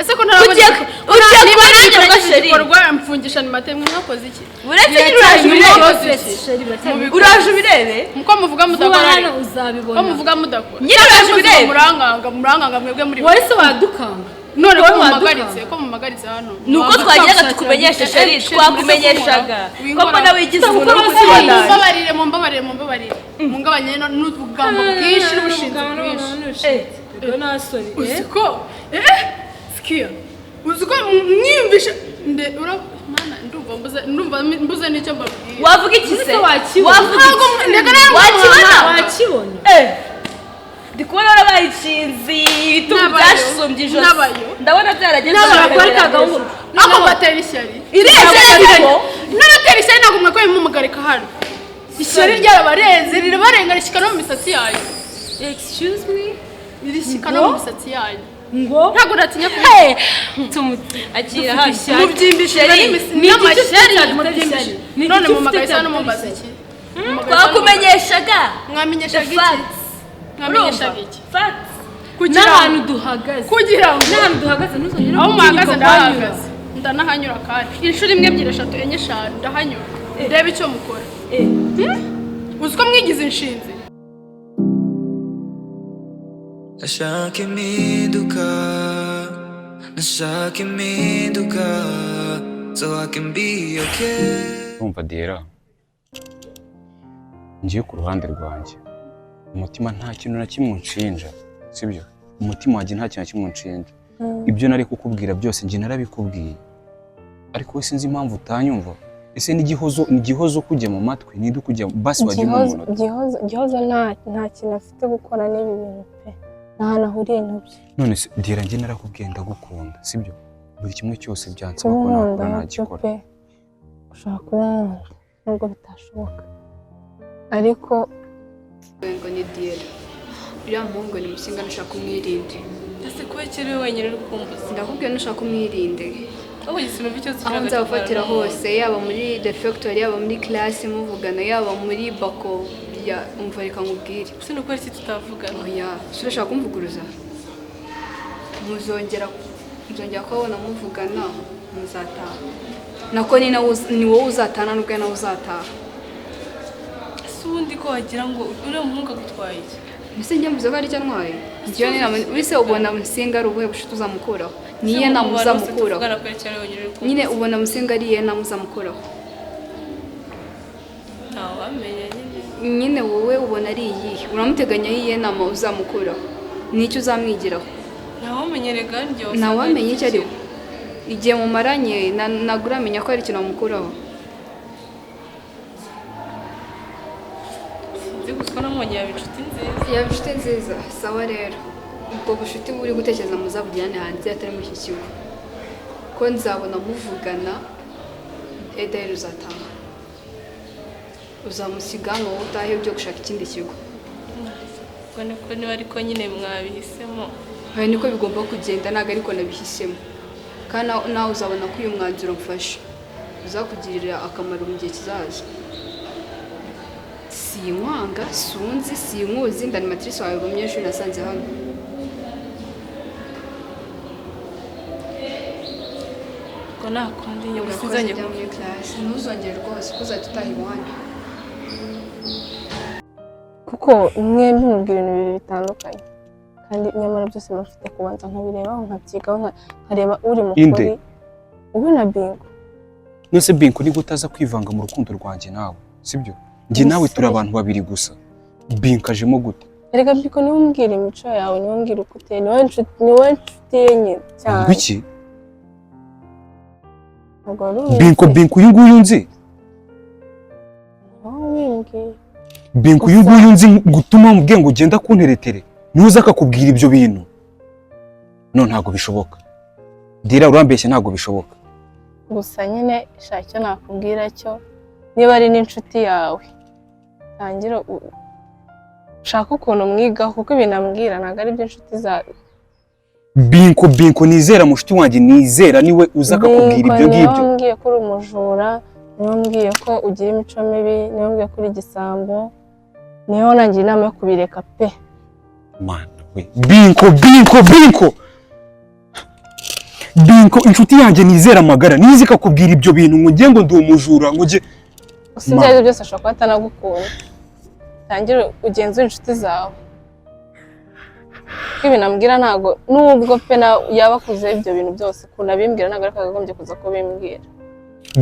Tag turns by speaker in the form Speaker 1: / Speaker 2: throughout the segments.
Speaker 1: Ese ko ntarabona
Speaker 2: Ugiye
Speaker 1: niba
Speaker 2: kubona
Speaker 1: nanjye
Speaker 2: igikorwa,
Speaker 1: nagize
Speaker 2: chérie.
Speaker 1: igikorwa mfungisha animateur, mwe mwakoze iki?
Speaker 2: Uretse nyine uraje
Speaker 1: Mwakoze
Speaker 2: ubirebe.
Speaker 1: iki?
Speaker 3: Chérie, biracyari
Speaker 2: Uraje ubirebe.
Speaker 1: Muko muvuga
Speaker 3: vuba
Speaker 1: mudakora
Speaker 3: hano
Speaker 1: ariko.
Speaker 3: uzabibona.
Speaker 1: Ko muvuga mudakora.
Speaker 2: Nyine uraje ubirebe.
Speaker 1: Muranganga, muranganga mwebwe muri
Speaker 3: Wowe se wadukanga?
Speaker 1: None ko
Speaker 3: Wowe
Speaker 1: mumagaritse,
Speaker 3: wadukanga?
Speaker 1: ko mumagaritse hano.
Speaker 2: Ni uko twagiraga tukumenyeshe, chérie, twakumenyeshaga ko mbona wigize umuntu uri kukibona.
Speaker 1: Mumbabarire, mumbabarire, mumbabarire, mungabanye n'ubugambo bwinshi n'ubushinzi bwinshi.
Speaker 3: Ubwo nta soni, eh?
Speaker 1: Uzi ko sikiya, uzi ko mwiyumvisha nde ura mana, ndumva mbuze n'icyo mbabwira.
Speaker 2: Wavuga iki se?
Speaker 3: Ese wakibona?
Speaker 2: Wavuga
Speaker 1: Ntabwo
Speaker 2: iki?
Speaker 1: ndeka nawe.
Speaker 2: Wakibona?
Speaker 3: Wakibona.
Speaker 2: Ndi kubona warabaye inshinzi, ibitugu
Speaker 1: N'abayo.
Speaker 2: byasumbye ijosi.
Speaker 1: N'abayo.
Speaker 2: Ndabona byarageze
Speaker 3: N'abayo,
Speaker 2: aho
Speaker 3: kuri ka gahunda.
Speaker 1: Ntabwo mbatera ishyari.
Speaker 2: Iriya shyari ariko.
Speaker 1: N'abatera ishyari ntabwo mwakwiye mumugarika hano. Ishyari ryarabarenze, rirabarenga, rishyika no mu misatsi yanyu.
Speaker 3: Excuse me?
Speaker 1: Rishyika no mu misatsi yanyu.
Speaker 3: Ngo
Speaker 1: Ntabwo natinya kubivuga.
Speaker 2: Akira hano.
Speaker 1: Mubyimbishije
Speaker 2: Chérie,
Speaker 3: ni iki
Speaker 1: n'amashyari
Speaker 3: ufite cyadutera
Speaker 1: mubyimbishije.
Speaker 3: ishyari? Ni
Speaker 1: None
Speaker 3: iki ufite
Speaker 1: mumagaritse hano
Speaker 3: cyadutera
Speaker 1: mumbaza
Speaker 3: ishyari?
Speaker 1: iki? Mumagaritse hano?
Speaker 2: Twakumenyeshaga
Speaker 1: Mwamenyeshaga
Speaker 2: the
Speaker 1: iki?
Speaker 2: facts.
Speaker 1: Mwamenyeshaga iki?
Speaker 2: Facts.
Speaker 1: Kugira
Speaker 3: N'ahantu
Speaker 1: ngo
Speaker 3: duhagaze,
Speaker 1: kugira ngo
Speaker 3: n'ahantu duhagaze, ntuzongere
Speaker 1: aho
Speaker 3: gutinyuka
Speaker 1: muhagaze
Speaker 3: kuhanyura.
Speaker 1: ndahagaze, ndanahanyura kandi inshuro imwe, ebyiri, eshatu, enye, eshanu, ndahanyura ndebe icyo mukora. Uzi ko mwigize inshinzi?
Speaker 4: Ndashaka impinduka, ndashaka impinduka, so I can be okay.
Speaker 5: Urumva Diera, ngiye ku ruhande rwanjye, umutima nta kintu na kimwe unshinja, sibyo? Umutima wanjye nta kintu na kimwe unshinja. Ibyo nari kukubwira byose njye narabikubwiye, ariko we sinzi impamvu utanyumva. Ese n'igihozo, ni igihozo kujya mu matwi, ninde ukujya basi wagira
Speaker 6: Gihozo
Speaker 5: umuntu?
Speaker 6: Gihozo nta kintu afite gukora n'ibi bintu pe, nta hantu ahuriye nabyo.
Speaker 5: None se Diera, njye narakubwiye ndagukunda, sibyo? Buri kimwe cyose byansaba
Speaker 6: Kuba
Speaker 5: ko
Speaker 6: unkunda
Speaker 5: nakora
Speaker 6: nabyo
Speaker 5: nagikora.
Speaker 6: pe, ushobora kuba unkunda nubwo bitashoboka, ariko
Speaker 7: Ngo ni Diera, uriya muhungu ni Musinga, nushaka umwirinde.
Speaker 8: Ese kuba kiri wenyine uri kumbuza?
Speaker 7: Ndakubwiye, nushaka umwirinde.
Speaker 8: Ahubwo sinumva ikibazo.
Speaker 7: Aho nzabafatira hose, yaba muri refectoire, yaba muri classe muvugana, yaba muri bako ya, umva, reka nkubwire.
Speaker 8: Ese ni ukubera iki tutavugana?
Speaker 7: Oya, si urashaka kumvuguruza? Muzongera kubabona muvugana, muzataha nako ni nawe ni wowe uzataha nubwo nawe uzataha.
Speaker 8: Ese ubundi ko wagira ngo uriya muhungu agutwaye iki?
Speaker 7: Mbese njye mvuze ko ari icyo antwaye? Njyewe ni inama. Wese ubona Musinga ari ubuhe bushuti uzamukuraho? Niye nama uzamukuraho?
Speaker 8: Tuvugana kubera iki ari wenyine uri kumbuza?
Speaker 7: Nyine ubona Musinga ari iyihe nama uzamukuraho?
Speaker 8: Ntawamenya nyine.
Speaker 7: Nyine wowe ubona ari iyihe? Uramuteganyaho iyihe nama uzamukuraho? Ni icyo uzamwigiraho?
Speaker 8: Ntawamenya rega, njye wasanga
Speaker 7: Ntawamenya icyo ari we.
Speaker 8: ikintu.
Speaker 7: Igihe mumaranye ntabwo uramenya ko hari ikintu wamukuraho.
Speaker 8: Sinzi, gusa ko namubonye yaba inshuti nziza.
Speaker 7: Yaba inshuti nziza, sawa. Rero ubwo bushuti buri gutekereza muzabugirane hanze, atari muri iki kigo, ko nzabona muvugana. Edaheri uzataha, uzamusiga ngo wowe utahe ujye gushaka ikindi kigo.
Speaker 8: Ubwo niko niba ariko nyine mwabihisemo.
Speaker 7: Oya, niko bigomba kugenda, ntabwo ariko nabihisemo. Kandi nawe uzabona ko uyu mwanzuro mfashe uzakugirira akamaro mu gihe kizaza. Sinkwanga, sunzi, sinkuzi, ndi animatrice wawe, umunyeshuri nasanze hano.
Speaker 8: Ubwo nta kundi nyine, gusa
Speaker 7: Urakoze.
Speaker 8: sinzongera.
Speaker 7: Jya muri classe, ntuzongere rwose, kuko uzahita utaha iwanyu.
Speaker 6: Kuko mwembi mubwira ibintu bibiri bitandukanye, kandi nyamara byose mba mfite kubanza nkabirebaho, nkabyigaho, nkareba uri mu
Speaker 5: Inde?
Speaker 6: kuri, wowe na Bingo.
Speaker 5: None se Bingo, ni gute aza kwivanga mu rukundo rwanjye nawe, sibyo? Njye nawe turi abantu babiri gusa, Bingo ajemo gute?
Speaker 6: Erega Bingo niwe umbwira imico yawe, niwe umbwira uko uteye, niwe nshuti ye nyine cyane.
Speaker 5: Ngo iki?
Speaker 6: Ntabwo wari ubizi?
Speaker 5: Bingo, Bingo uyu nguyu nzi?
Speaker 6: Wowe wimbwiye.
Speaker 5: Bingo uyu nguyu nzi gutuma mubwiye ngo ugenda kunteretere, niwe uza akakubwira ibyo bintu? No, ntabwo bishoboka Dira, urambeshya, ntabwo bishoboka.
Speaker 6: Gusa nyine shaka icyo nakubwira cyo, niba ari n'inshuti yawe, tangira ushake ukuntu umwigaho, kuko ibintu ambwira ntabwo ari byo inshuti za
Speaker 5: Bingo, Bingo nizera, mushuti wanjye nizera, niwe uza akakubwira
Speaker 6: Bingo
Speaker 5: ibyo
Speaker 6: niwe
Speaker 5: ngibyo?
Speaker 6: wambwiye ko uri umujura, niwe wambwiye ko ugira imico mibi, niwe wambwiye ko uri igisambo, niwe wanangira inama yo kubireka pe.
Speaker 5: Mana we, Bingo, Bingo, Bingo! Binko inshuti yanjye nizera amagara nizi ikakubwira ibyo bintu ngo ngiye ngo ndi umujura ngo ngiye.
Speaker 6: Gusa ibyo aribyo byose ashobora kuba atanagukunda. Tangire ugenzure inshuti zawe, kuko ibintu ambwira ntabwo, nubwo pe yaba akuze, ibyo bintu byose ukuntu abimbwira ntabwo ariko akagombye kuza kubimbwira.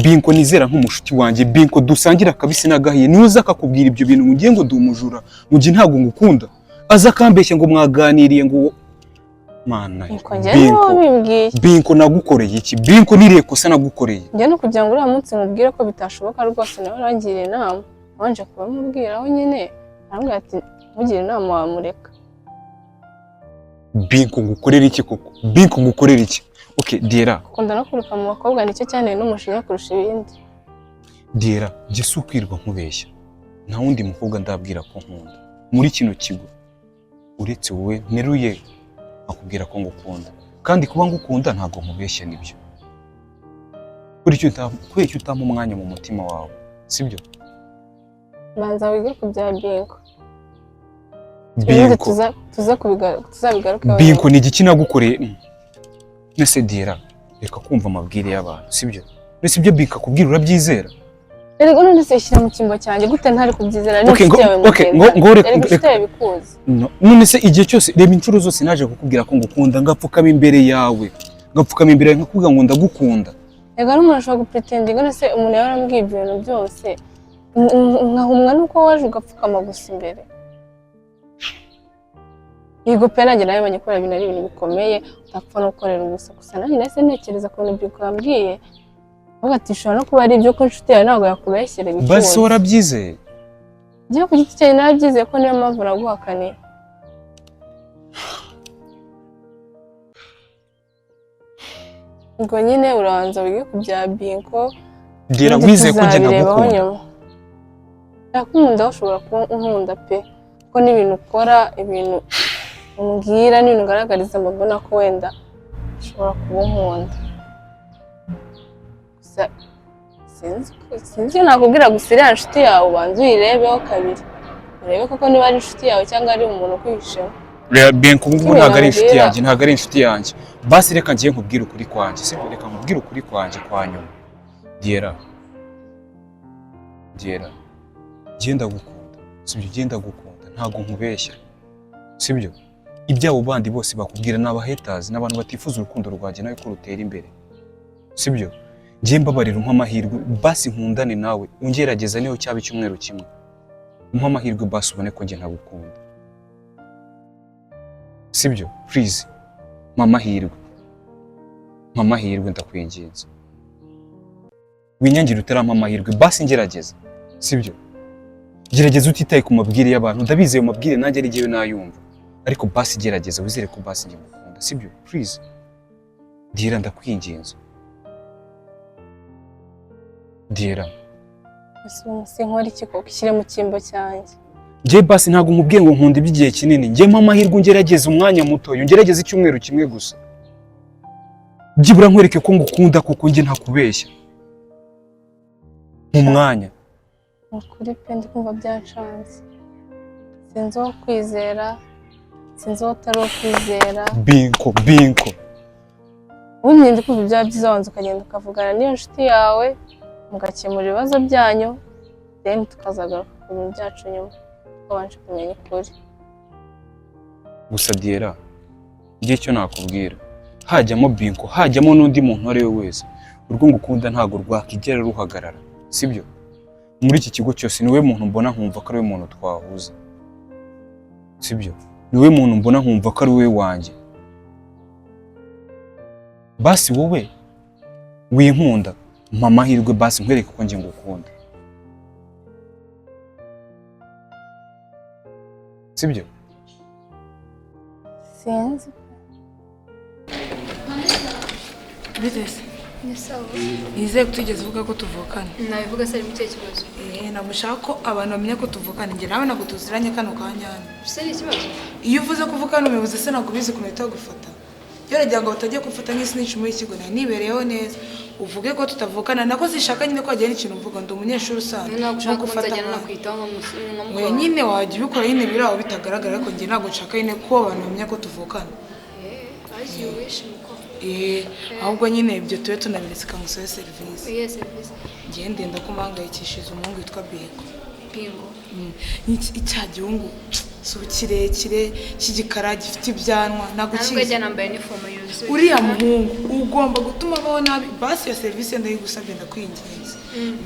Speaker 5: Binko nizera nk'umushuti wanjye, Binko dusangira akabisi n'agahiye, niwe uza akakubwira ibyo bintu ngo ngiye ngo ndi umujura, ngo ngiye ntabwo ngukunda, aza akambeshya ngo mwaganiriye ngo mana.
Speaker 6: Niko njye niwe
Speaker 5: Binko,
Speaker 6: wabimbwiye.
Speaker 5: Binko nagukoreye iki? Binko niriye kosa nagukoreye?
Speaker 6: Njye ni ukugira ngo uriya munsi nkubwire ko bitashoboka rwose, nawe urangiriye inama, wabanje kubamubwiraho nyine, arambwira ati ntugire inama wamureka.
Speaker 5: Binko ngukorera iki koko? Binko ngukorera iki? Okay Diera.
Speaker 6: Ukunda no kwiruka mu bakobwa, nicyo cyane n'umushinya kurusha ibindi.
Speaker 5: Diera, njye si ukwirwa nkubeshya, nta wundi mukobwa ndabwira ko nkunda muri kino kigo uretse wowe nteruye akubwira ko ngukunda, kandi kuba ngukunda ntabwo nkubeshya nibyo. Kubera icyo utampa umwanya mu mutima wawe, sibyo?
Speaker 6: Banza wige ku bya Binko, ibindi
Speaker 5: Binko,
Speaker 6: tuzabigarukeho.
Speaker 5: Binko ni igiki nagukoreye? Nese Diera, reka kumva amabwire y'abantu, sibyo? Nese ibyo Binko akubwira urabyizera?
Speaker 6: Erega none se shyira mu cyimbo cyanjye, gute ntari kubyizera? Ni
Speaker 5: Okay,
Speaker 6: inshuti yawe
Speaker 5: okay,
Speaker 6: mugendana.
Speaker 5: ngo
Speaker 6: Erega inshuti yawe bikuzi.
Speaker 5: No, none se igihe cyose, reba inshuro zose naje kukubwira ko ngukunda, ngapfukama imbere yawe, ngapfukama imbere yawe nkakubwira ngo ndagukunda.
Speaker 6: Erega n'umuntu ashobora gupretendinga. None se umuntu yaba yarambwiye ibyo bintu byose, nkahumwa nuko waje ugapfukama gusa imbere? Yego pe, nanjye nabibonye ko ibintu ari ibintu bikomeye utapfa no gukorera ubusa. Gusa nanjye nahise ntekereza ku bintu Binko yambwiye, avuga ati bishobora no kuba ari ibyo, ko inshuti yawe ntabwo yakubeshyera
Speaker 5: Basi
Speaker 6: ibikunze.
Speaker 5: warabyizeye?
Speaker 6: Njyewe ku giti cyanjye narabyizeye, ko niyo mpamvu naguhakaniye. Ubwo nyine urabanza wige ku bya Binko.
Speaker 5: Diera,
Speaker 6: Ibindi
Speaker 5: wizeye ko njye
Speaker 6: tuzabirebaho
Speaker 5: ntagukunda?
Speaker 6: nyuma. Ndakunda, ushobora kuba unkunda pe, kuko n'ibintu ukora, ibintu umbwira n'ibintu ugaragariza, mba mbona ko wenda ushobora kuba unkunda. Gusa sinzi icyo nakubwira. Gusa iriya nshuti yawe ubanza uyirebeho kabiri, urebe koko niba ari inshuti yawe cyangwa ari umuntu ukwihishemo.
Speaker 5: Reba, Binko ubu ngubu ntabwo ari inshuti
Speaker 6: Ibintu
Speaker 5: yanjye, ntabwo ari inshuti yanjye. Basi reka ngiye nkubwire ukuri kwanjye, sibyo? Reka nkubwire ukuri kwanjye kwa nyuma. Diera, Diera, genda gukunda, sibyo? Genda gukunda, ntabwo nkubeshya, sibyo? Ibyabo bandi bose bakubwira ni abahetazi, ni abantu batifuza urukundo rwanjye nawe ko rutera imbere, sibyo? Ngiye mbabarira umpe amahirwe basi nkundane nawe, ungerageza niyo cyaba icyumweru kimwe, umpe amahirwe basi ubone ko njye ntagukunda, sibyo? Please mpa amahirwe, mpa amahirwe, ndakwinginze, winyangire utarampa amahirwe. Basi ngerageza, sibyo? Gerageza utitaye ku mabwire y'abantu. Ndabizi ayo mabwire nanjye ari jyewe nayumva, ariko basi gerageza wizere ko basi njye ngukunda, sibyo? Please Diera, ndakwinginze Diera.
Speaker 6: Ese ubu sinkora iki koko? Ishyire mu cyimbo cyanjye.
Speaker 5: Njye basi ntabwo nkubwiye ngo nkunda iby'igihe kinini. Njye mpa amahirwe ungerageze umwanya muto, ungerageze icyumweru kimwe gusa, byibura nkwereke ko ngukunda kuko njye ntakubeshya mu mwanya.
Speaker 6: Ni ukuri pe, ndi kumva byancanze, sinzi uwo kwizera, sinzi uwo utari uwo kwizera.
Speaker 5: Binko, Binko.
Speaker 6: Ubundi ndi kumva byaba byiza wanze ukagenda ukavugana n'iyo nshuti yawe, mugakemura ibibazo byanyu, then tukazagaruka ku bintu byacu nyuma twabanje kumenya ukuri.
Speaker 5: Gusa Diera, njye icyo nakubwira, hajyamo Binko, hajyamo n'undi muntu uwo ari we wese, urwo ngukunda ntabwo rwakigera ruhagarara, sibyo? Muri iki kigo cyose niwe muntu mbona nkumva ko ari we muntu twahuza, sibyo? Niwe muntu mbona nkumva ko ari we wanjye. Basi wowe winkunda, mpa amahirwe basi nkwereke ko njye ngukunda, sibyo?
Speaker 6: Sinzi.
Speaker 9: Bitese.
Speaker 7: Ni sawa.
Speaker 9: Nizeye ko utigeze uvuga ko tuvukana.
Speaker 7: Nabivuga se ari mu kihe kibazo?
Speaker 9: Ntabwo ushaka ko abantu bamenya ko tuvukana. Njye nawe ntabwo tuziranye kano kanya hano.
Speaker 7: Se ni ikibazo?
Speaker 9: Iyo uvuze ko uvukana umuyobozi se ntabwo ubizi ukuntu uhita bagufata. Iyo uragira ngo batagiye kumfata nk'isi muri iki kigo, nari nibereyeho neza. Uvuge ko tutavukana, nako zishaka nyine ko wagira n'ikintu uvuga, ndi umunyeshuri usanzwe.
Speaker 7: Ntabwo ushaka ko
Speaker 9: Nagufata
Speaker 7: nzajyana
Speaker 9: nka-
Speaker 7: nakwitaho nka
Speaker 9: Oya nyine wajya ubikora nyine biri aho bitagaragara, ariko njye ntabwo nshaka nyine ko abantu bamenya ko tuvukana.
Speaker 7: Eh, as you wish muko.
Speaker 9: Eh, ahubwo nyine ibyo tube tunabiretse kamusabe serivisi.
Speaker 7: Iyihe serivisi?
Speaker 9: Ngiye ndenda ko mpangayikishije umuhungu witwa Bingo.
Speaker 7: Bingo?
Speaker 9: Icya gihungu si kirekire cy'igikara gifite ibyanwa, ntabwo
Speaker 7: Ntabwo
Speaker 9: ukizi.
Speaker 7: ajya nambaye inifomu yuzuye.
Speaker 9: Uriya muhungu ugomba gutuma abaho nabi. Basi iyo serivisi ndayigusabye, ndakwinginze.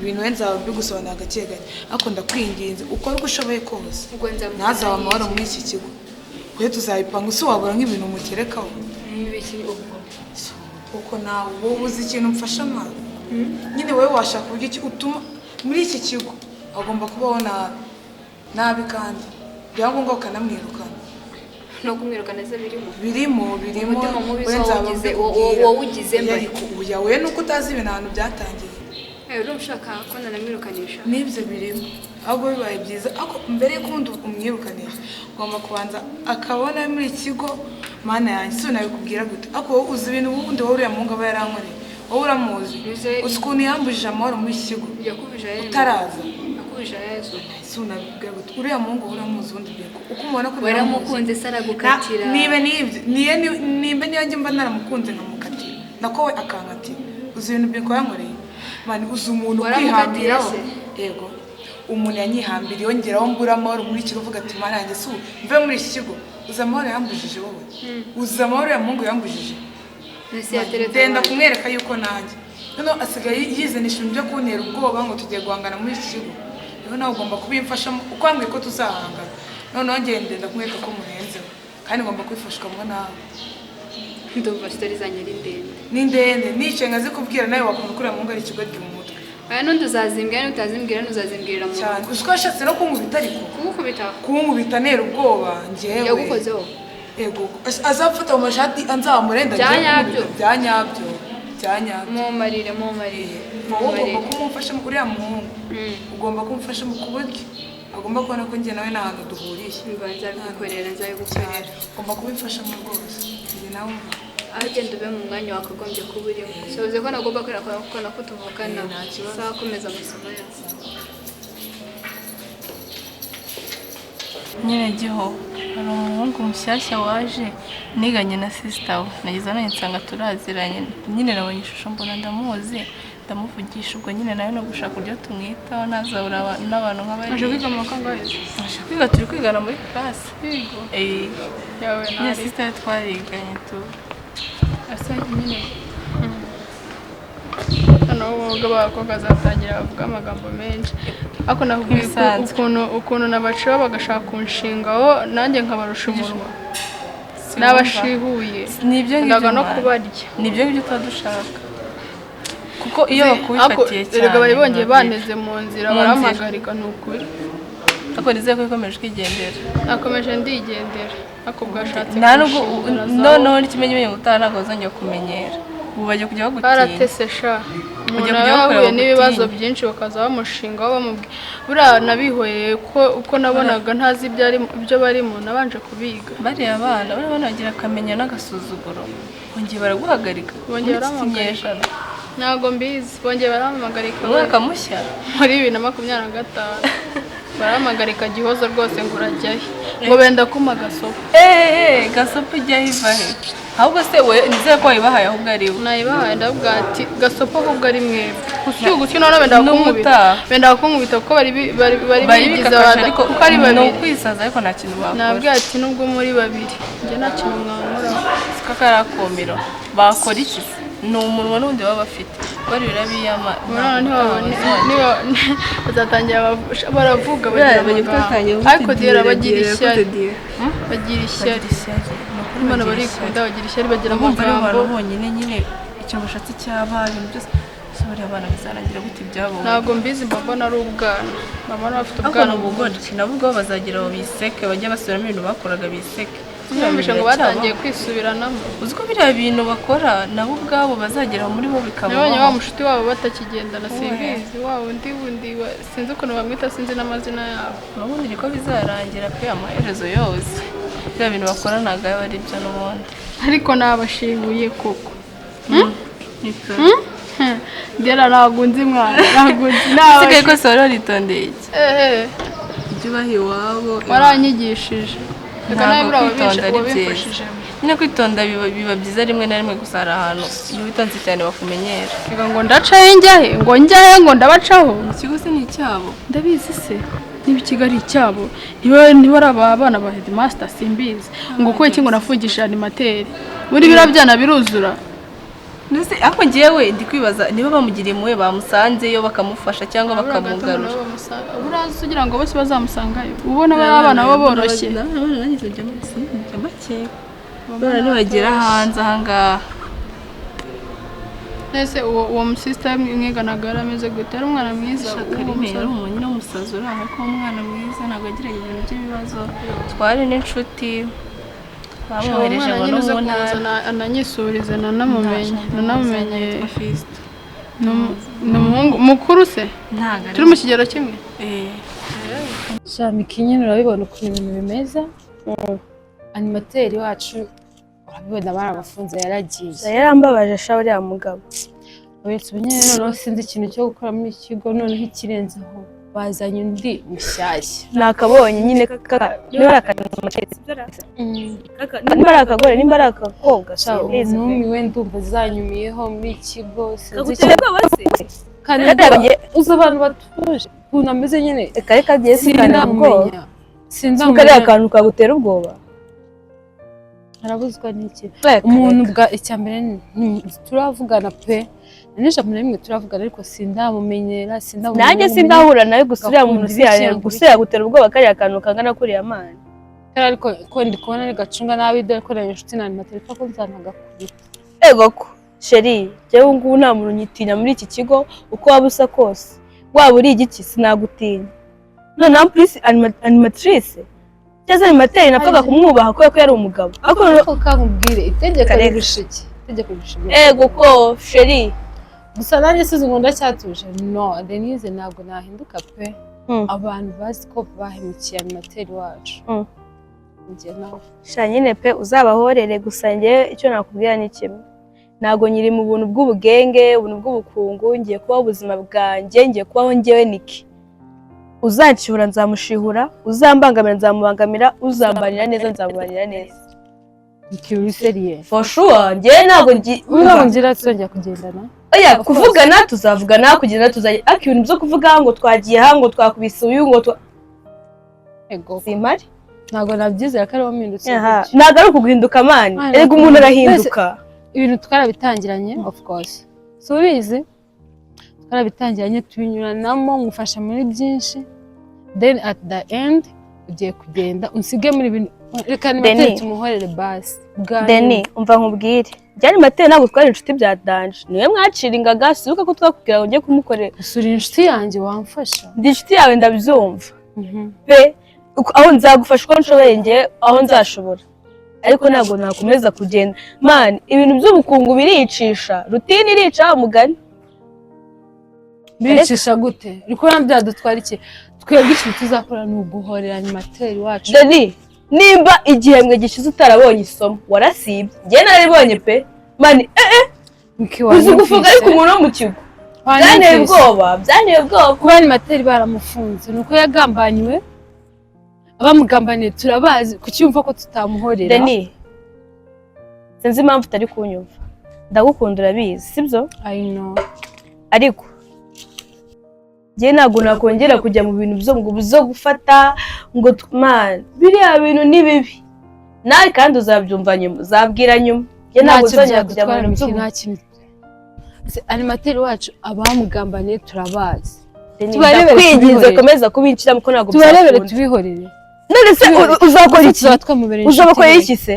Speaker 9: Ibintu wenda nzaba mbigusobanurira gake gake, ariko ndakwinginze ukore uko ushoboye kose
Speaker 7: Ubwo nzamufata
Speaker 9: ntazabe amahoro
Speaker 7: nk'iki?
Speaker 9: muri iki kigo. Kwe tuzabipanga, ese wabura nk'ibintu umugerekaho?
Speaker 7: N'ibiki ubwo?
Speaker 9: Kuko nawe wowe uzi ikintu mfasha mwana nyine, wowe washaka uburyo ki utuma muri iki kigo agomba kubaho nabi nabi, kandi byaba ngombwa ukanamwirukana.
Speaker 7: No kumwirukana se birimo?
Speaker 9: Birimo, birimo.
Speaker 7: Umutima mubi
Speaker 9: We
Speaker 7: se
Speaker 9: nzaba mbikubwira.
Speaker 7: wawugize mba?
Speaker 9: Ariko oya, we nuko utazi ibintu ahantu byatangiye.
Speaker 7: Eh, urumva ushaka ko nanamwirukanisha?
Speaker 9: N'ibyo birimo. Ahubwo bibaye byiza, ariko mbere y'uko ubundi umwirukanisha ugomba kubanza akabona muri iki kigo. Mana yanjye, si nabikubwira gute? Ariko wowe uzi ibintu ubundi wowe uriya muhungu aba yarankoreye, wowe uramuzi. Uzi ukuntu yambujije amahoro muri iki kigo
Speaker 7: Yakubije ayandi.
Speaker 9: utaraza.
Speaker 7: Yakubije ayezu.
Speaker 9: Si unabikubwira gute? Uriya muhungu wowe uramuzi ubundi Beko, uko umubona ko
Speaker 7: Waramukunze se aragukatira?
Speaker 9: Niba nibyo niyo nimba niyo njye mba naramukunze nkamukatira, nako we akankatira. Uzi ibintu Beko yankoreye mani? Uzi umuntu
Speaker 7: Waramukatiye
Speaker 9: kwihambiraho?
Speaker 7: se?
Speaker 9: Yego, umuntu yanyihambiriye yongeraho mbura amahoro muri iki kigo, uvuga ati mana yanjye, si ubu mve muri iki kigo. Uzi amahoro yambujije wowe? Uzi amahoro ya muhungu yambujije?
Speaker 7: Ese yateretse
Speaker 9: Ndenda
Speaker 7: abandi?
Speaker 9: kumwereka yuko nanjye noneho asigaye yizanisha ibintu byo kuntera ubwoba ngo tugiye guhangana muri iki kigo. Rero nawe ugomba kubimfashamo uko wambwiye ko tuzahangana. Noneho ngende ndakumwereka ko murenzeho, kandi ngomba kubifashwamo nawe.
Speaker 7: Ndumva story zanjye ari ndende.
Speaker 9: Ni ndende, nicaye nkazikubwira nawe wakumva ko uriya muhungu ari ikigoryi mu mutwe.
Speaker 7: Aya n'undi uzazimbwira, n'utazimbwira n'uzazimbwirira mu
Speaker 9: Cyane, uzi ko yashatse no kunkubita ariko.
Speaker 7: Kugukubita?
Speaker 9: Kunkubita antera ubwoba njyewe.
Speaker 7: Yagukozeho?
Speaker 9: Yego, azamfata mu mashati anzamure ndagiye
Speaker 7: Bya nyabyo?
Speaker 9: kumukubita. Bya nyabyo, bya nyabyo.
Speaker 7: Mumarire, mumarire.
Speaker 9: Wowe ugomba kumufasha uriya muhungu, ugomba kumufasha mu kuburyo agomba kubona ko njye nawe nta hantu duhuriye.
Speaker 7: Nzabigukorera, nzabigukorera.
Speaker 9: Ugomba kubimfashamo rwose, njye nawe umva.
Speaker 7: Aho ugenda ube mu mwanya wakagombye kuba urimo, bivuze ko nagomba kwereka ko nako tuvukana. Sawa, komeza amasomo yawe.
Speaker 8: Nyine giho hari umuhungu mushyashya waje niganye na sister we, nageze hano nsanga turaziranye nyine, nabonye ishusho mbona ndamuzi, ndamuvugisha. Ubwo nyine nawe no gushaka uburyo tumwitaho ntazabura n'abantu nk'abari.
Speaker 1: Aje kwiga mu wa kangahe?
Speaker 8: Aje kwiga, turi kwigana muri class.
Speaker 1: Yego.
Speaker 8: Eh.
Speaker 1: Yawe
Speaker 8: nyine
Speaker 1: nari.
Speaker 8: Sister we twariganye tu.
Speaker 1: Asa nyine noneho ubwo abakobwa bazatangira bavuga amagambo menshi, ariko nakubwiye
Speaker 8: Nk'ibisanzwe.
Speaker 1: ukuntu nabaciba bagashaka kunshingaho, nanjye nkabarusha umunwa n'abashihuye.
Speaker 8: Ni ibyo ngibyo
Speaker 1: Ndaga no
Speaker 8: man.
Speaker 1: kubarya.
Speaker 8: Ni ibyo ngibyo tuba dushaka, kuko iyo bakubifatiye
Speaker 1: Ariko
Speaker 8: cyane
Speaker 1: erega bari bongeye
Speaker 8: biba byiza.
Speaker 1: baneze mu nzira.
Speaker 8: Mu nzira.
Speaker 1: Barampagarika, ni ukuri.
Speaker 8: Ariko nizere ko ikomeje kwigendera.
Speaker 1: Nakomeje ndigendera, ariko bwashatse
Speaker 8: Nta nubwo
Speaker 1: kunshingura zawo.
Speaker 8: noneho n'ikimenyimenyi ubutaha ntabwo bazongera kumenyera, ubu bagiye kujya bagutinya.
Speaker 1: Baratese sha.
Speaker 8: Ujya
Speaker 1: Umuntu
Speaker 8: kujya
Speaker 1: aba
Speaker 8: bakorera
Speaker 1: yahuye n'ibibazo
Speaker 8: bagutinya.
Speaker 1: byinshi, bakaza bamushingaho bamubwira. Buriya nabihoreye ko uko nabonaga ntazi ibyo ibyo barimo, nabanje kubiga.
Speaker 8: Bariya bana bagira akamenya n'agasuzuguro. Bongeye baraguhagarika
Speaker 1: Bongeye
Speaker 8: muri iki
Speaker 1: barampamagara.
Speaker 8: kinyejana?
Speaker 1: Ntabwo mbizi, bongeye barampamagarika.
Speaker 8: Umwaka mushya.
Speaker 1: Muri 2025 barampamagarika Gihozo rwose, ngo urajyahe, ngo benda kuma gasopo.
Speaker 8: Eee, gasopo ijya iva he? Ahubwo se we nizere ko wayibahaye, ahubwo ari we.
Speaker 1: Nayibahaye, ndavuga ati gasopo ahubwo ari mwebwe, gusyu gusyu. Noneho benda kunkubita.
Speaker 8: N'ubutaha.
Speaker 1: Benda kunkubita kuko bari
Speaker 8: Bari
Speaker 1: bigize
Speaker 8: bikakasha
Speaker 1: abada
Speaker 8: ariko
Speaker 1: kuko ari
Speaker 8: ni
Speaker 1: babiri.
Speaker 8: ukwisaza, ariko nta kintu bakora.
Speaker 1: Nabwiye ati nubwo muri babiri njye nta kintu mwankoraho.
Speaker 8: Siko kari akumiro, bakora iki se? Ni umunwa n'ubundi baba bafite bari birabiyama.
Speaker 1: None ntibabone bazatangira baravuga bagira
Speaker 3: Bariya bagiye
Speaker 1: amagambo.
Speaker 3: kutangira kuvuga
Speaker 1: Ariko diyera bagira
Speaker 3: diyera,
Speaker 1: ishyari,
Speaker 3: diyera.
Speaker 1: bagira ishyari. Imana barikunda, bagira ishyari, bagira
Speaker 8: Bumva ari
Speaker 1: amagambo.
Speaker 8: abantu bonyine nyine icyo bashatse cyaba ibintu byose. Ese bariya bana bizarangira gute ibyabo?
Speaker 1: Ntabwo mbizi, mbabona ari ubwana, mbabona bafite
Speaker 8: Ariko
Speaker 1: ubwana.
Speaker 8: ni ubugoryi nabo ubwabo, bazagira ngo biseke, bajye basubiramo ibintu bakoraga biseke.
Speaker 1: Numvise ngo batangiye kwisubiranamo.
Speaker 8: Uzi ko biriya bintu bakora nabo ubwabo bazagera muri bo bikabaho.
Speaker 1: Nabonye wa mushuti wabo batakigendana, simbizi wa wundi wundi sinzi ukuntu bamwita, sinzi n'amazina yabo.
Speaker 8: Ubundi niko bizarangira pe, amaherezo yose biriya bintu bakora ntabwo aba ari byo n'ubundi.
Speaker 1: Ariko nabashibuye koko. Ngera ntabwo nzi mwana, ntabwo nzi.
Speaker 8: Usigaye kose wari waritondeye iki?
Speaker 1: Ehe.
Speaker 8: Ibyo ubaha iwabo.
Speaker 1: Waranyigishije. Reka nawe
Speaker 8: Ntabwo
Speaker 1: buriya
Speaker 8: kwitonda ari byiza.
Speaker 1: wabimfashijemo.
Speaker 8: Nyine kwitonda biba byiza rimwe na rimwe, gusa hari ahantu iyo witonze cyane bakumenyera.
Speaker 1: Reka ngo ndacahe njyahe, ngo njyahe, ngo ndabacaho.
Speaker 8: Ikigo se ni icyabo?
Speaker 1: Ndabizi se niba ikigo ari icyabo, niba ari aba bana ba headmaster simbizi. Ngo kubera iki ngo nafungisha animateur muri biriya byana biruzura?
Speaker 8: Mbese ariko njyewe ndi kwibaza niba bamugiriye impuhwe, bamusanzeyo bakamufasha cyangwa bakamugarura.
Speaker 1: Urazi ugira ngo bose bazamusangayo, ubona bari abana bo boroshye.
Speaker 8: Abana nanjye njya mbakeka, none nibagera hanze ahangaha.
Speaker 1: Ese uwo musista mwiganaga yari ameze gute? Yari umwana mwiza? Uwo
Speaker 8: Karime
Speaker 1: musore?
Speaker 8: Yari umuntu nyine w'umusazi uri aho, ko umwana mwiza, ntabwo yagiraga ibintu by'ibibazo, twari n'inshuti.
Speaker 1: Uwo
Speaker 8: Bamwohereje
Speaker 1: mwana
Speaker 8: ngo
Speaker 1: nyine
Speaker 8: no
Speaker 1: uze
Speaker 8: mu ntara.
Speaker 1: kuza ananyisurize, nanamumenye.
Speaker 8: Yitwa Fiston.
Speaker 1: Ni umuhungu mukuru se?
Speaker 8: Ntabwo ari
Speaker 1: Turi mu kigero kimwe.
Speaker 8: Eh.
Speaker 3: Shamiki, nyine urabibona ukuntu ibintu bimeze. Animateur wacu urabibona, barabafunze, yaragiye.
Speaker 6: Yarambabaje sha uriya mugabo.
Speaker 3: Uretse ubu nyine noneho sinzi ikintu cyo gukora muri iki kigo. Noneho ikirenzeho bazanye undi mushyashya.
Speaker 6: Nakabonye nyine niba ari niba ari akagore, nimba ari agakobwa,
Speaker 3: Sha,
Speaker 6: simbizi pe.
Speaker 3: numiwe, ndumva zanyumiyeho muri iki kigo, sinzi.
Speaker 6: Kagutera ubwoba se?
Speaker 3: Kandi
Speaker 6: Katagiye-
Speaker 3: uzi abantu batuje ukuntu ameze nyine.
Speaker 6: Reka reka, agiye sikana ubwoba.
Speaker 3: Sindamumenya.
Speaker 6: Si
Speaker 3: Sindamumenya.
Speaker 6: kariya kantu kagutera ubwoba?
Speaker 3: Arabuzwa n'iki?
Speaker 6: Reka,
Speaker 3: Umuntu
Speaker 6: reka.
Speaker 3: bwa icya mbere turavugana pe, n'ijambo na rimwe turavugana, ariko sindamumenyera, sindamumenyera.
Speaker 6: Nanjye sindahura nawe, gusa uriya muntu
Speaker 3: Gakunda
Speaker 6: si
Speaker 3: ibiki,
Speaker 6: gusa yagutera ubwoba kariya kantu kangana kuriya mana?
Speaker 3: Kariya ariko ko ndi kubona ari gacunga nabi, dore ko nari inshuti na animateur, ko nzanagakubita.
Speaker 6: Ego ko chérie, njyewe ubu ngubu nta muntu unyitinya muri iki kigo. Uko waba usa kose, waba uri igiki, sinagutinya. Noneho plus animatrice cyangwa se animateur, napfaga kumwubaha kubera ko yari umugabo, ariko
Speaker 3: Ariko kankubwire, itegeko
Speaker 6: Kareka.
Speaker 3: rirusha iki? Itegeko rirusha iki?
Speaker 6: Ego ko chérie.
Speaker 3: Gusa nanjye size ngo ndacyatuje. No, Denise, ntabwo nahinduka pe. Abantu bazi ko bahemukiye animateur wacu. Njye nawe.
Speaker 6: Sha nyine pe, uzabahorere. Gusa njye icyo nakubwira ni kimwe: ntabwo nyiri mu buntu bw'ubugenge, ubuntu bw'ubukungu. Ngiye kubaho ubuzima bwanjye, ngiye kubaho njyewe niki. Uzanshihura nzamushihura, uzambangamira nzamubangamira, uzambanira neza nzamubanira neza.
Speaker 3: Uri sérieux?
Speaker 6: For sure, njyewe ntabwo ngi
Speaker 3: Ubu ntabwo ngira tuzongera kugendana.
Speaker 6: Oya, kuvugana tuzavugana, kugenda tuzajya, ariko ibintu byo kuvuga ngo twagiye aha, ngo twakubise uyu, ngo twa
Speaker 3: Ego.
Speaker 6: Simpari.
Speaker 3: Ntabwo nabyizera ko ariwo mpindutse
Speaker 6: Aha,
Speaker 3: gutyo.
Speaker 6: ntabwo ari ukuguhinduka man.
Speaker 3: Mwana,
Speaker 6: Erega umuntu arahinduka.
Speaker 3: Ibintu twarabitangiranye, of course, si ubizi, twarabitangiranye, tubinyuranamo, ngufasha muri byinshi, then at the end ugiye kugenda unsige muri bintu. Reka animateur
Speaker 6: Deni.
Speaker 3: tumuhorere basi bwa
Speaker 6: Deni,
Speaker 3: nyuma.
Speaker 6: umva nkubwire, byari materi, ntabwo twari inshuti bya danger. Niwe mwaciringaga, sibuka ko twakubwira ngo ujye kumukorera.
Speaker 3: Gusa uri inshuti yanjye, wamfasha.
Speaker 6: Ndi inshuti yawe, ndabyumva pe. Aho nzagufasha uko nshoboye njye, aho nzashobora, ariko ntabwo nakomeza kugenda man. Ibintu by'ubukungu biricisha, routine irica umugani.
Speaker 3: Biricisha gute? Uri kubona byadutwara iki? Twebwe ikintu tuzakora ni uguhorera animateur wacu.
Speaker 6: Deni, nimba igihembwe gishize utarabonye isomo, warasibye. Njye nararibonye pe man.
Speaker 3: Miki,
Speaker 6: Uzi gufunga ariko umuntu wo mu kigo, byanteye ubwoba, byanteye ubwoba.
Speaker 3: Kuba animateur baramufunze ni uko yagambaniwe. Abamugambaniye turabazi. Kuki yumva ko tutamuhorera?
Speaker 6: Deni, sinzi impamvu utari kunyumva. Ndagukunda urabizi, sibyo?
Speaker 3: I know.
Speaker 6: Ariko njye ntabwo nakongera kujya mu bintu byo ngo byo gufata ngo man, biriya bintu ni bibi nawe, kandi uzabyumva nyuma, uzabwira nyuma. Njye ntabwo
Speaker 3: Ntacyo
Speaker 6: nzongera kujya mu
Speaker 3: byadutwara
Speaker 6: bintu
Speaker 3: Miki,
Speaker 6: by'ubu
Speaker 3: nta kintu. Se, animateur wacu abamugambaniye turabazi.
Speaker 6: Deni,
Speaker 3: Tubarebere,
Speaker 6: ndakwinginze,
Speaker 3: tubihorere.
Speaker 6: komeza kubinshiramo ko ntabwo
Speaker 3: Tubarebere,
Speaker 6: byakunda.
Speaker 3: tubihorere.
Speaker 6: None se uzakora
Speaker 3: Gusa
Speaker 6: iki?
Speaker 3: tuzaba twamubereye inshuti
Speaker 6: Uzabakorera
Speaker 3: rero.
Speaker 6: iki se?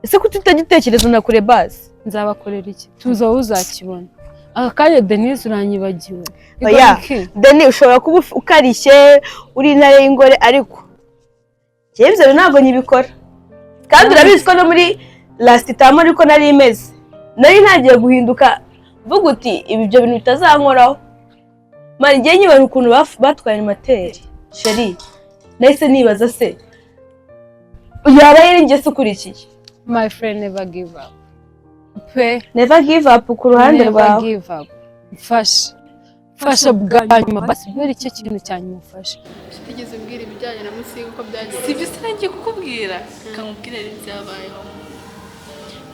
Speaker 6: Ese kuki utajya utekereza na kure basi?
Speaker 3: Nzabakorera iki? Tuza wowe uzakibona. Aka kanya Denise uranyibagiwe.
Speaker 6: Oya.
Speaker 3: Miki,
Speaker 6: Deni, ushobora kuba ukarishye, uri intare y'ingore, ariko njyewe ibyo bintu ntabwo nyibikora. Kandi urabizi ko no muri last term ariko nari imeze, nari ntagiye guhinduka, mvuga uti ibi ibyo bintu bitazankoraho man. Ngiye nyibona ukuntu batwaye animateur chérie, nahise nibaza se yaba yari njye se ukurikiye.
Speaker 3: My friend, never give up pe.
Speaker 6: Never give up ku ruhande
Speaker 3: Never
Speaker 6: rwawe.
Speaker 3: give up. Mfasha, mfasha bwa nyuma basi, kubera icyo kintu cya nyuma mfasha.
Speaker 1: Utigeze umbwira ibijyanye na Musinga uko byagenze.
Speaker 8: Si ibyo, sinangiye kukubwira, kamubwira rero ibyabayeho.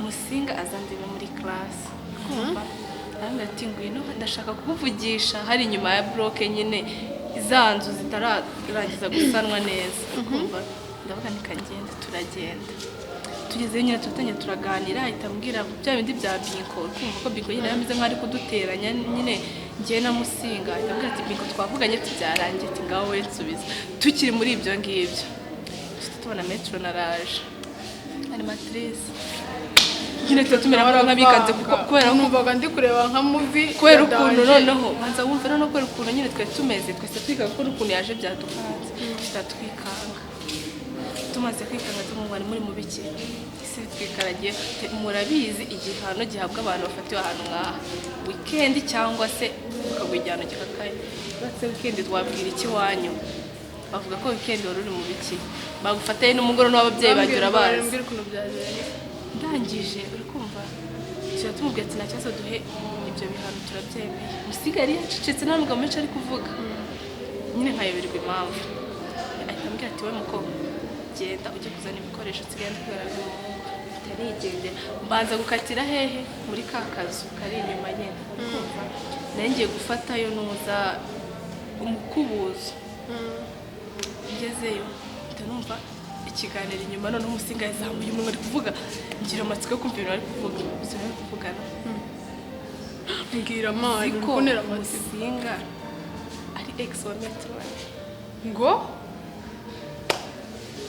Speaker 8: Musinga azandeba muri class, kumva arambwira ati: "Ngwino, ndashaka kukuvugisha." Hari inyuma ya block nyine, za nzu zitararangiza gusanwa neza. Kumva ndavuga ni kagenda, turagenda. Tugezeyo nyine, turatangira turaganira, ahita ambwira bya bindi bya Binko. Kumva ko Binko nyine yameze nk'aho ari kuduteranya nyine njyewe na Musinga. Ahita ambwira ati: "Binko twavuganye tubyarangiye." Ati: "Ngaho we nsubiza." Tukiri muri ibyo ngibyo, tuhita tubona matron araje, animatrice nyine. Tuba tumera nk'abikanze kuko kubera ko
Speaker 1: Numvaga ndi kureba nka movie.
Speaker 8: Kubera ukuntu noneho, banza wumve, noneho kubera ukuntu nyine twari tumeze, twese twiga ko ukuntu yaje byadukanze, twikanga. Tumaze kwikanga, tumubona ari muri mu biki isi twikaragiye. Murabizi igihano gihabwa abantu bafatiwe ahantu nk'aha, weekend cyangwa se ukaguha igihano gikakaye. Uretse weekend, twabwira iki iwanyu? Bavuga ko weekend wari uri mu biki, bagufataye n'umugoroba n'ababyeyi bagira bazi.
Speaker 1: Mbwira ukuntu byagenze.
Speaker 8: Ndangije, uri kumva, tuba tumubwira ati: "Nta kibazo, duhe ibyo bihano, turabyemeye." Musinga yari yacecetse, nta magambo menshi ari kuvuga nyine, nkayoberwa impamvu. Ahita ambwira ati: "We mukobwa, genda ujye kuzana ibikoresho, nsigaye ndi kubera n'umuhungu." Mpita nigendera, mbanza gukatira hehe? Muri ka kazu kari inyuma nyine. Uri kumva, nari ngiye gufatayo nuza umukubuzo. Ngezeyo mpita numva ikiganiro inyuma. Noneho Umusinga yazamuye umunwa ari kuvuga, ngira amatsiko yo kumva ibintu bari kuvuga. Gusa bari kuvugana.
Speaker 1: Mbwira amani.
Speaker 8: Uzi ko
Speaker 1: Uri amatsiko.
Speaker 8: Musinga ari ex wa Metro.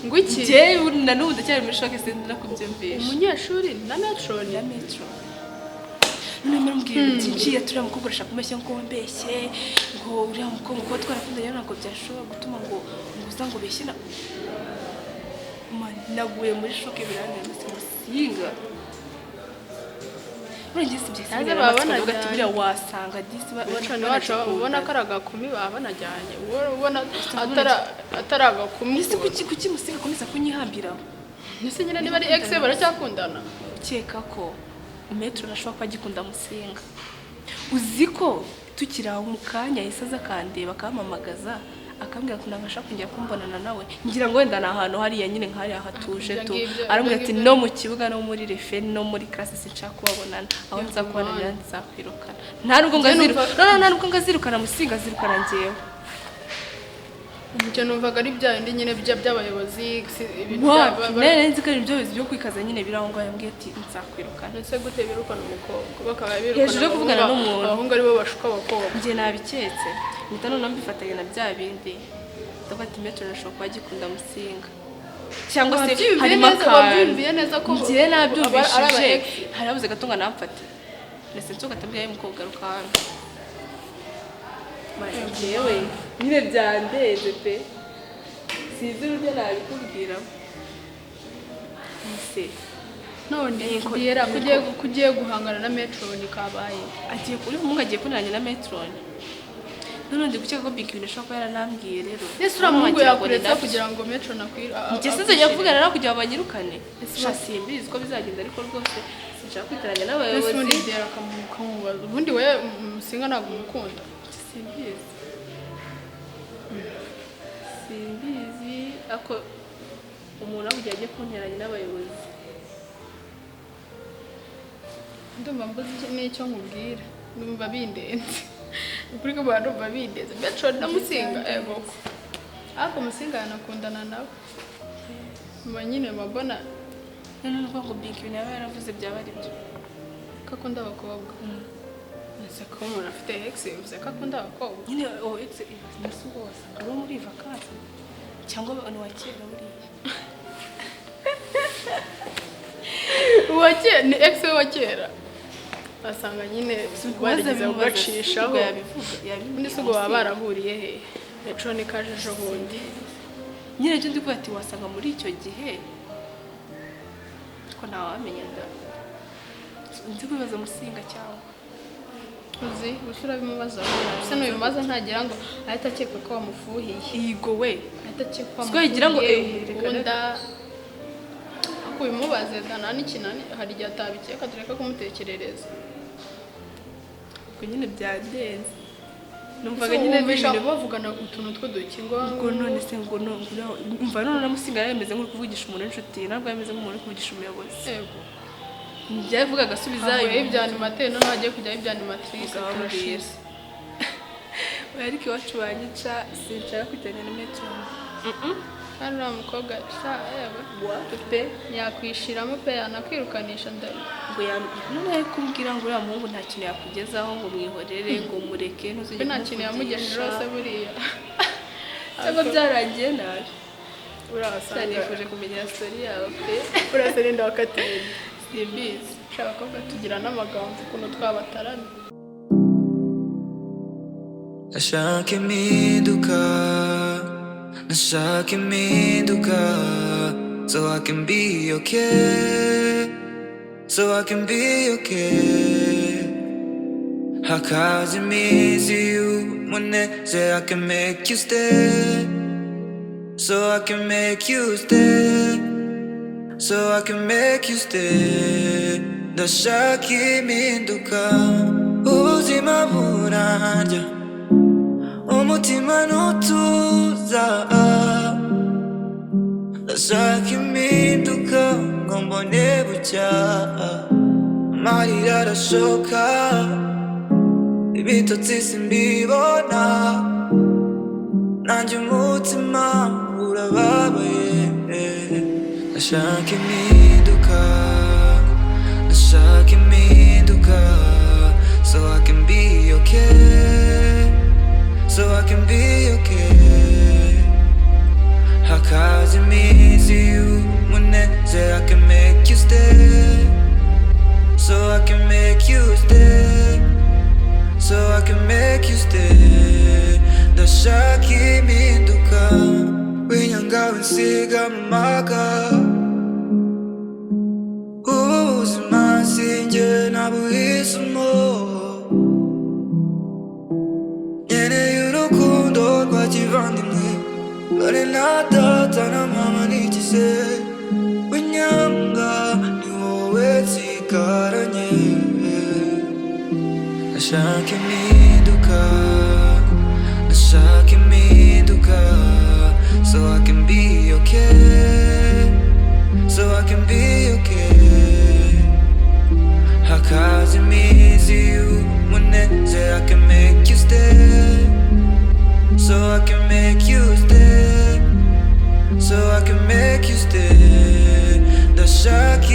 Speaker 1: Ngo iki?
Speaker 8: Njyewe na n'ubu ndacyari muri shock, sinzi no kubyumvisha.
Speaker 1: Umunyeshuri na matron?
Speaker 8: Na Metro. None murambwira ibintu byinshi, turiya mukobwa urashaka kumbeshya ngo wambeshye, ngo uriya mukobwa kuba twarakundanye ntabwo byashobora gutuma ngo uza ngo ubeshye na. Man, naguye muri shock, birandenze. Musinga urengeye si byiza.
Speaker 1: Naze baba banajyanye.
Speaker 8: Buriya wasanga disi
Speaker 1: Matron wacu ubona ko ari agakumi, baba banajyanye, ubona atari agakumi.
Speaker 8: Ese kuki Musinga akomeza kunyihambiraho?
Speaker 1: Ese nyine niba ari ex baracyakundana?
Speaker 8: Ukeka ko Metro ashobora kuba agikunda Musinga. Uzi ko tukiri aho, mu kanya yahise aza akandeba, akampamagaza, akambwira ko ntabwo ashaka kongera kumbonana nawe. Ngira ngo wenda ni ahantu hariya nyine nk'hariya hatuje
Speaker 1: Ibyo
Speaker 8: tu.
Speaker 1: ngibyo-
Speaker 8: Arambwira
Speaker 1: ibyo
Speaker 8: ati:
Speaker 1: ngibyo-
Speaker 8: "No mu kibuga, no muri refe, no muri classe sinshaka kubabonana. Aho nza kubonana nzakwirukana." Nta nubwo ngo
Speaker 1: Njye
Speaker 8: aziru-
Speaker 1: numva-
Speaker 8: no, no, nta nubwo ngo azirukana Musinga, azirukana njyewe.
Speaker 1: Icyo numvaga ari bya bindi nyine by'abayobozi, ibintu
Speaker 8: Wapi, nari nzi ko ari ibyo byo kwikaza nyine biri aho ngaho. Yambwiye ati: "Nzakwirukana."
Speaker 1: Ese gute birukana umukobwa, bakaba birukana
Speaker 8: Hejuru yo kuvugana
Speaker 1: abahungu?
Speaker 8: n'umuntu.
Speaker 1: Abahungu aribo bashuka abakobwa.
Speaker 8: Njye nabiketse, mpita noneho mbifatanya na bya bindi, ndavuga ati: "Metro ashobora kuba agikunda Musinga, cyangwa se
Speaker 1: Wabyiyumviye
Speaker 8: harimo
Speaker 1: neza-
Speaker 8: akantu."
Speaker 1: Wabyiyumviye neza ko
Speaker 8: Njye
Speaker 1: ari aba
Speaker 8: nabyumvishije.
Speaker 1: ex?
Speaker 8: Hari habuze gato ngo anamfate, ndetse nsohoka atabwiye umukobwa garuka hano. Njyewe nyine byandenze pe, sinzi uburyo nabikubwira ese.
Speaker 1: None
Speaker 8: Yego,
Speaker 1: Diera, kugiye guhangana na matron kabaye?
Speaker 8: Agiye uri umuhungu agiye kunanira na matron. None ndi gukeka ko big ibintu ashobora kuba yaranambwiye rero.
Speaker 1: Ese uriya muhungu
Speaker 8: Wagira ngo ni
Speaker 1: yakuretse
Speaker 8: nabyo.
Speaker 1: kugira ngo matron akwire?
Speaker 8: Njye sinzajya kuvugana nawe kugira ngo banyirukane. Sha, simbizi ko bizagenda, ariko rwose sinshaka kwitaranya
Speaker 1: Ese
Speaker 8: n'abayobozi.
Speaker 1: ubundi Diera akamubaza, ubundi we Musinga ntabwo umukunda?
Speaker 8: Simbizi, simbizi, ariko umuntu aho kugira ajye kunteranya n'abayobozi.
Speaker 1: Ndumva mbuze n'icyo nkubwira, ndumva bindenze. Ukuri ko ndumva bindenze, matron na Musinga, ego ko ariko Musinga yanakundana nawe mba nyine mbona.
Speaker 8: None ni ukuvuga ngo big ibintu yaba yaravuze byaba ari byo?
Speaker 1: Ko akunda abakobwa. Ese ko umuntu afite ex bivuze ko akunda abakobwa?
Speaker 8: Nyine uwo ex ni ubwo wasanga ari uwo muri vacances cyangwa ni uwa kera buriya.
Speaker 1: Uwa kera ni ex we wa kera, basanga nyine barigeze
Speaker 8: bimubaza,
Speaker 1: kugacishaho.
Speaker 8: ubwo yabivuga, yabivuga.
Speaker 1: Ubundi se ubwo baba barahuriye he? Metro ni kaje ejo bundi.
Speaker 8: Nyine ibyo ndi kuvuga ati wasanga muri icyo gihe, ko ntawamenya da. Nzi kwibaza Musinga cyangwa
Speaker 1: Uzi gusa urabimubaza, se nubimubaza ntagira ngo ahita akeka ko wamufuhiye?
Speaker 8: Igo we.
Speaker 1: Ahita akeka ko
Speaker 8: Siko yagira ngo,
Speaker 1: wamufuhiye,
Speaker 8: eh, reka.
Speaker 1: umukunda. Ariko ubimubaze da, nta n'ikinani, hari igihe atabikeka, tureka kumutekerereza.
Speaker 8: Ubwo nyine byandenze, numvaga
Speaker 1: Ese
Speaker 8: nyine
Speaker 1: wumvisha
Speaker 8: ibintu
Speaker 1: bavugana utuntu tw'uduki ngo
Speaker 8: Ubwo none se ngo umva none na Musinga yari yameze nk'uri kuvugisha umuntu w'inshuti, ntabwo yameze nk'umuntu uri kuvugisha umuyobozi.
Speaker 1: Yego.
Speaker 8: Njye agasubiza.
Speaker 1: Avuyeho ibya animateur, noneho agiye kujyaho ibya animatrice, turashize.
Speaker 8: Oya, ariko iwacu banyica, sinshaka kujyana na matron.
Speaker 1: Kandi uriya mukobwa sha, yewe
Speaker 8: pe.
Speaker 1: Yakwishiramo pe, yanakwirukanisha ndari.
Speaker 8: Ngo noneho ari kumbwira ngo uriya muhungu nta kintu yakugezaho, ngo mwihorere, ngo mureke, ntuzujye
Speaker 1: Pe, nta kintu yamugejejeho
Speaker 8: kumuvugisha.
Speaker 1: Se buriya
Speaker 8: Cyangwa byarangiye nabi?
Speaker 1: Urasanga
Speaker 8: Nifuje kumenya story yawe pe.
Speaker 1: Urasa n'inda wakatiye.
Speaker 8: Simbizi.
Speaker 1: Sha, abakobwa tugira n'amagambo ukuntu twabataramye.
Speaker 4: Ndashaka impinduka, ndashaka impinduka, so I can be okay, so I can be okay. Hakaza iminsi y'umunezero, I can make you stay, so I can make you stay, so I can make you stay. Ndashaka impinduka, ubuzima burarya, umutima ntutuza. Ndashaka impinduka ngo mbone bucya. Amarira arashoka, ibitotsi simbibona, nanjye umutima urababaye. Ndashaka impinduka, ndashaka impinduka, so I can be okay, so I can be okay. Hakaza iminsi y'umunezero, I can make you stay, so I can make you stay, so I can make you stay. Ndashaka impinduka, winyanga winsiga mu maga. Ubuzima sinjye nabuhisemo, nkeneye urukundo rwa kivandimwe, dore na data na mama nigize. Winyanga, ni wowe nsigaranye. Ndashaka impinduka, ndashaka impinduka, so I can be okay, so I can be okay. Hakaza iminsi y'umunezero, I can make you stay, so I can make you stay, so I can make you stay. Ndashaka